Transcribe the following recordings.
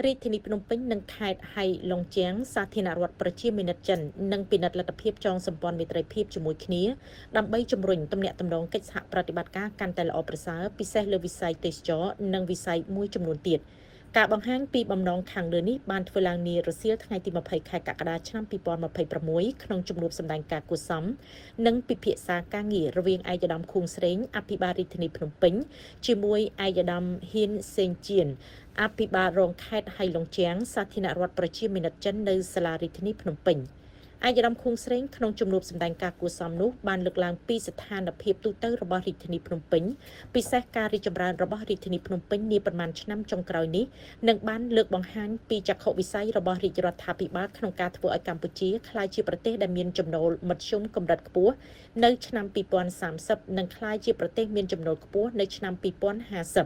រាជធានីភ្នំពេញនិងខេត្តហៃឡុងជាងសាធារណរដ្ឋប្រជាមានិតចិននិងពិនិត្យលទ្ធភាពចងសម្ព័ន្ធមេត្រីភាពជាមួយគ្នាដើម្បីជំរុញទំនាក់ទំនងកិច្ចសហប្រតិបត្តិការកាន់តែល្អប្រសើរពិសេសលើវិស័យទេសចរណ៍និងវិស័យមួយចំនួនទៀត។ ការបង្ហាញពីបំណងខាងលើនេះបានធ្វើឡើងនារសៀលថ្ងៃទី20ខែកក្កដាឆ្នាំ2026ក្នុងជំនួបសម្ដែងការគួរសមនិងពិភាក្សាការងាររវាងឯកឧត្តមខួងស្រេងអភិបាលរាជធានីភ្នំពេញជាមួយឯកឧត្តមហ៊ានសេងជៀនអភិបាលរងខេត្តហៃឡុងជាងសាធារណរដ្ឋប្រជាមានិតចិននៅសាលារាជធានីភ្នំពេញ។ ឯកឧត្តមខួងស្រេងក្នុងជំនួបសម្ដែងការគួរសមនោះបានលើកឡើងពីស្ថានភាពទូទៅរបស់រាជធានីភ្នំពេញពិសេសការរីកចម្រើនរបស់រាជធានីភ្នំពេញនាប្រមាណឆ្នាំចុងក្រោយនេះនិងបានលើកបង្ហាញពីចក្ខុវិស័យរបស់រាជរដ្ឋាភិបាលក្នុងការធ្វើឲ្យកម្ពុជាក្លាយជាប្រទេសដែលមានចំណូលមធ្យមកម្រិតខ្ពស់នៅឆ្នាំ2030និងក្លាយជាប្រទេសមានចំណូលខ្ពស់នៅឆ្នាំ2050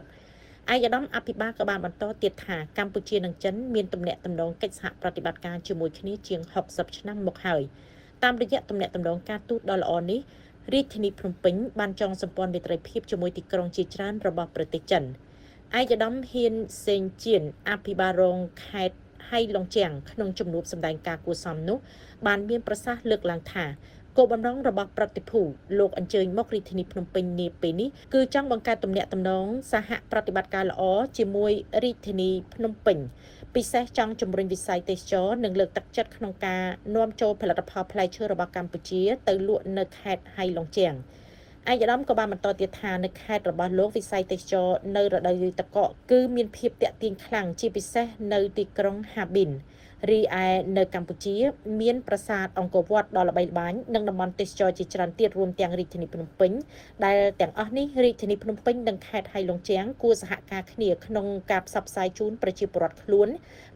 ។ ឯកឧត្តមអភិបាលក៏បានបន្តទៀតថាកម្ពុជានិងចិនមានទំនាក់ទំនងកិច្ចសហប្រតិបត្តិការជាមួយគ្នាជាង60ឆ្នាំមកហើយតាមរយៈទំនាក់ទំនងការទូតដ៏ល្អនេះរាជធានីភ្នំពេញបានចងសម្ព័ន្ធមេត្រីភាពជាមួយទីក្រុងជាច្រើនរបស់ប្រទេសចិនឯកឧត្តមហ៊ានសេងជៀនអភិបាលរងខេត្តហៃឡុងជាងក្នុងជំនួបសម្ដែងការគួរសមនោះបានមានប្រសាសន៍លើកឡើងថាគោលបំណងរបស់ប្រតិភូលោកអញ្ជើញមករាជធានីភ្នំពេញនាពេលនេះគឺចង់បង្កើតទំនាក់ទំនងសហប្រតិបត្តិការល្អជាមួយរាជធានីភ្នំពេញពិសេសចង់ជំរុញវិស័យទេសចរណ៍និងលើកទឹកចិត្តក្នុងការនាំចូលផលិតផលផ្លែឈើរបស់កម្ពុជាទៅលក់នៅខេត្តហៃឡុងជាងឯកឧត្តមក៏បានបន្តទៀតថានៅខេត្តរបស់លោកវិស័យទេសចរណ៍នៅរដូវទឹកកកគឺមានភាពទាក់ទាញខ្លាំងជាពិសេសនៅទីក្រុងហាប៊ីនរីឯនៅកម្ពុជាមានប្រាសាទអង្គរវត្តដ៏ល្បីល្បាញនិងតំបន់ទេសចរជាច្រើនទៀតរួមទាំងរាជធានីភ្នំពេញដែលទាំងអស់នេះរាជធានីភ្នំពេញនិងខេត្តហៃឡុងជាងគួរសហការគ្នាក្នុងការផ្សព្វផ្សាយជូនប្រជាពលរដ្ឋខ្លួន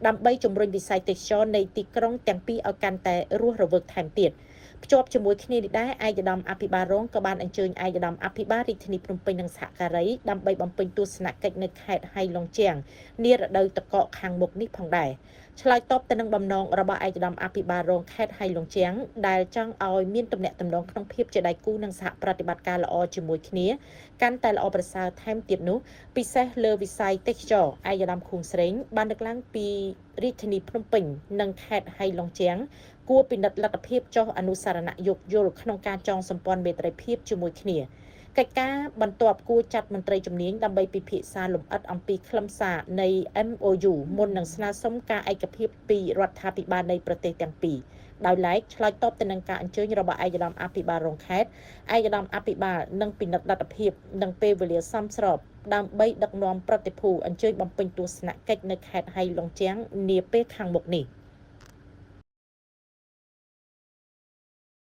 ដើម្បីជំរុញវិស័យទេសចរនៃទីក្រុងទាំងពីរឲ្យកាន់តែរស់រវើកថែមទៀត។ ភ្ជាប់ជាមួយគ្នានេះដែរឯកឧត្តមអភិបាលរងក៏បានអញ្ជើញឯកឧត្តមអភិបាលរាជធានីភ្នំពេញនិងសហការីដើម្បីបំពេញទស្សនកិច្ចនៅខេត្តហៃឡុងជាងនារដូវទឹកកកខាងមុខនេះផងដែរឆ្លើយតបទៅនឹងបំណងរបស់ឯកឧត្តមអភិបាលរងខេត្តហៃឡុងជាងដែលចង់ឲ្យមានទំនាក់ទំនងក្នុងភាពជាដៃគូនិងសហប្រតិបត្តិការល្អជាមួយគ្នាកាន់តែល្អប្រសើរថែមទៀតនោះពិសេសលើវិស័យទេសចរឯកឧត្តមខួងស្រេងបានលើកឡើងពីរាជធានីភ្នំពេញនិងខេត្តហៃឡុងជាងគួរពិនិត្យលទ្ធភាពចុះអនុស្សរណៈយោគយល់ក្នុងការចងសម្ព័ន្ធមេត្រីភាពជាមួយគ្នាកិច្ចការបន្ទាប់គួរចាត់មន្ត្រីជំនាញដើម្បីពិភាក្សាលម្អិតអំពីខ្លឹមសារនៃ MOU មុននឹងស្នើសុំការឯកភាពពីរដ្ឋាភិបាលនៃប្រទេសទាំងពីរដោយឡែកឆ្លើយតបទៅនឹងការអញ្ជើញរបស់ឯកឧត្តមអភិបាលរងខេត្តឯកឧត្តមអភិបាលនឹងពិនិត្យលទ្ធភាពនិងពេលវេលាសមស្របដើម្បីដឹកនាំប្រតិភូអញ្ជើញបំពេញទស្សនកិច្ចនៅខេត្តហៃឡុងជាងនាពេលខាងមុខនេះ។